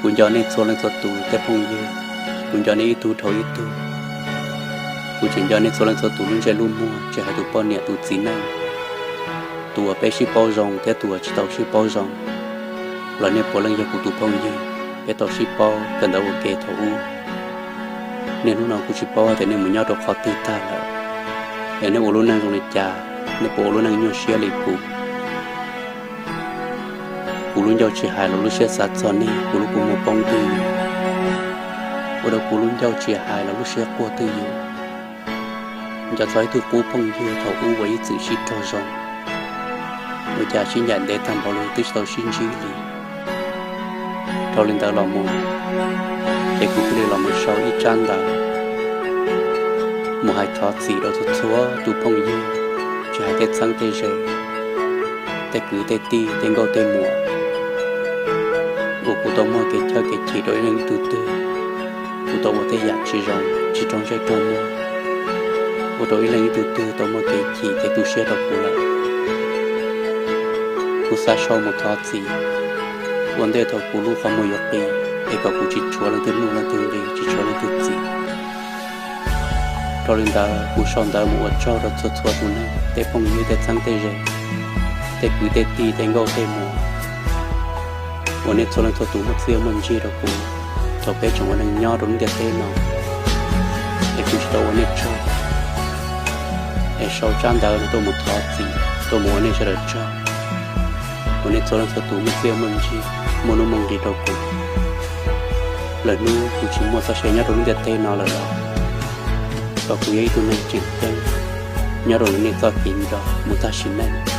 Kuv nco nej txhua leej txhua tus tej phooj ywg, kuv nco nej ib tug dhau ib tug. Kuv tseem nco nej txhua leej txhua tus lub ntsej lub muag, tsis hais tus poj niam tus txiv neej, tus uas peb sib paub zoo thiab tus uas tsis tau sib paub zoo, los nej puav leej yog kuv tus phooj ywg, peb tau sib paub kawm ntawv ua ke thaum ub. Niaj hnub no kuv tsis paub hais tias nej mus nyob rau qhov twg tag lawm, es nej ua lub neej zoo li cas, nej puas ua lub neej nyuaj siab li kuv. Kuv lub ncauj tsis hais los lub siab xav txog nej, kuv lub kua muag poob twj ywm. Ua rau kuv lub ncauj tsis hais los lub siab quaj twj ywm. Nco txog ib tug qub phooj ywg thaum ub uas ib txwm sib raug zoo, ua cas sib ncaim ntev tag npaum li twb tsis tau sib ntsib li. Dhau li ntawd los mus, ces kuv thiaj li los mus sau ib tsab ntawv mus hais thov txim rau txhua txhua tus phooj ywg, tsis hais tej txheeb tej ze, tej kwv tej tij tej nkauj tej muam, uas kuv tau muaj kev chawj kev chim rau ib leeg ib tug twg, kuv tau ua tej yam tsis zoo tsis raug ntsej raug muag, ua rau ib leeg ib tug twg tau muaj kev chim kev tu siab rau kuv lawm. Kuv xav sau mus thov txim, ua ntej thaum kuv lub qhov muag yuav qi, es kom kuv tsis tshuav leej twg nuj leej twg nqi, tsis tshuav leej twg txim. Dhau li ntawd kuv sau ntawv mus ua tsaug rau txhua txhua tus neeg, tej phooj ywg tej txheeb tej ze, tej kwv tej tij tej nkauj tej muam, uas nej txhua leej txhua tus muaj txiaj muaj ntsig rau kuv thaum peb tseem ua neej nyob rau lub ntiaj teb no, es kuv tsis tau ua nej tsaug, es sau tsab ntawv no tuaj mus thov txim, tuaj mus ua nej sawv daws tsaug, uas nej txhua leej txhua tus muaj txiaj muaj ntsig, muaj nuj muaj nqis rau kuv. Lwm hnub kuv tsis muaj txoj sia nyob rau lub ntiaj teb no lawm los, kom kuv yog ib tug neeg tseem ceeb nyob rau nej txoj kev nco mus tag sim neej.